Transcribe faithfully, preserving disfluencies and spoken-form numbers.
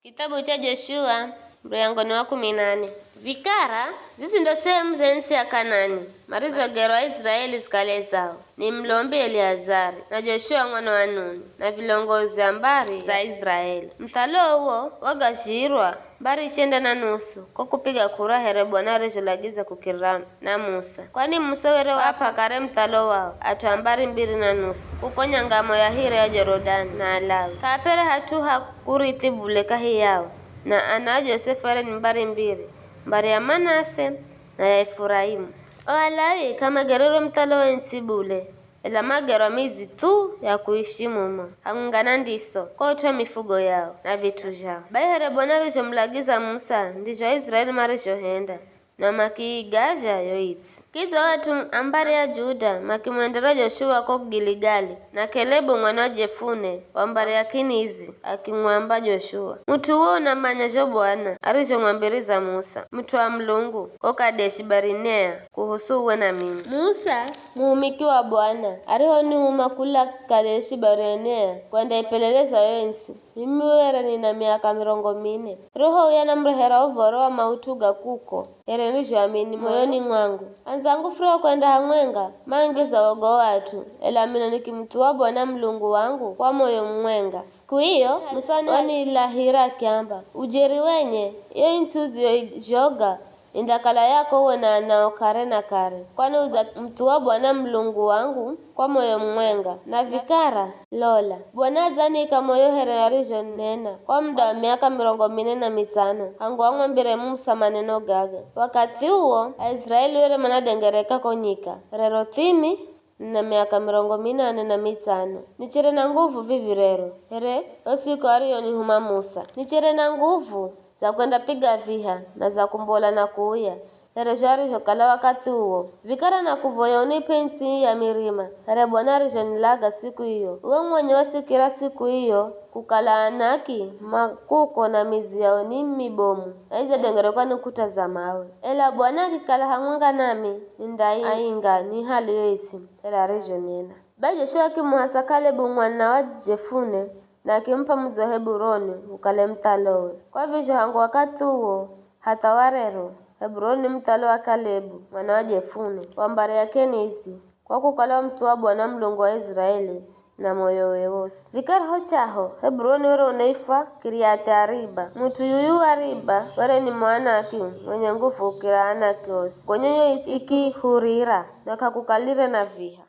Kitabu cha Joshua, mrengo ni wa kumi na nne. Vikara, zizi ndo sehemu ze ntsi ya Kanani, marizogerwa Aisiraeli zikale zao, ni mulombi Eleazari, na Joshua mwana wa Nuni, na vilongozi a mbari za Aisiraeli. Muthalo uwo wagazhirwa mbari chenda na nusu, ko kupiga kura here Bwana arizholagiza kukirira na Musa. Kwani Musa were waap'a kare muthalo wao, at'u a mbari mbiri na nusu, kuko nyangamo ya hira ya Jorodani na Alawi. K'aapere hat'u ha kurithi bule kahi yao, na ana a Josefu were ni mbari mbiri, mbari ya Manase na ya Efuraimu. O Alawi k'amagererwe muthalo wa ntsi bule, ela magerwa midzi thu ya kuishi mumo, hamwenga na ndiso, kot'o mifugo yao, na vit'u zhao. Bai here Bwana arizhomulagiza Musa, ndizho Aisiraeli marizhohenda, na makiigazha yo its'i. Kidza o at'u a mbari ya Juda makimwendera Joshua ko Giligali, na Kelebu mwana wa Jefune wa mbari ya Kinizi akimwamba Joshua, "Mut'u uwo unamanya zho Bwana arizhomwambiriza Musa, mut'u wa Mulungu, ko Kadeshi Barinea, kuhusu uwe na mimi." Musa, muhumiki wa Bwana, arihonihuma kula Kadeshi Barinea kwenda ipeleleza yo ntsi, mimi were nina miaka mirongo mine. Roho uye anamurehera uv̱oro wa maut'u ga kuko, here nizhoamini moyoni mwangu. Andzangu furiro kwenda hamwenga, maangiza woga o at'u, ela mino nikimuthuwa Bwana Mulungu wangu kwa moyo mumwenga. Siku iyo, Musa wanilahira akiamba, "Ujeri wenye, iyo ntsi uziyoizhoga, indakala yako uwe na anao kare na kare, kwani udzamuthuwa Bwana Mulungu wangu kwa moyo mumwenga." Na vikara, lola, Bwana adzaniika moyo here arizhonena kwa muda wa miaka mirongo mine na mitsano, hangu amwambire Musa maneno gaga. Wakathi uwo, Aisiraeli were manadengereka ko nyika, rero thimi nina miaka mirongo minane na mitsano. Nichere na nguvu vivi rero, here yo siku ariyonihuma Musa. Nichere na nguvu za kwendapiga viha na za kumbola na kuuya, here zho arizhokala wakathi uwo. Vikara nakuvoya unip'e ntsi ii ya mirima, here Bwana arizhonilaga siku iyo. Uwe mwenye wasikira siku iyo kukala Anaki ma kuko na midzi yao ni mibomu, na idzadengerekwa ni kuta za mawe. Ela Bwana akikala hamwenga nami, nindaiainga ni hali yo its'i, here arizhonena. Bai Joshua akimuhasa Kalebu mwana wa Jefune, na akimup'a mudzi wa Heburoni ukale muthalowe. Kwa vizho hangu wakathi uwo hatha wa rero, Heburoni ni muthalo wa Kalebu mwana wa Jefune, wa mbari ya Kenizi, kwa kukala wamuthuwa Bwana Mulungu wa Aisiraeli na moyowe wosi. Vikara ho chaho, Heburoni were unaifwa Kiriathi-Ariba. Mut'u yuyu Ariba were ni Muanaki mwenye nguvu kukira Aanaki osi. Gonya yo its'i ikihurira, na k'akukalire na viha.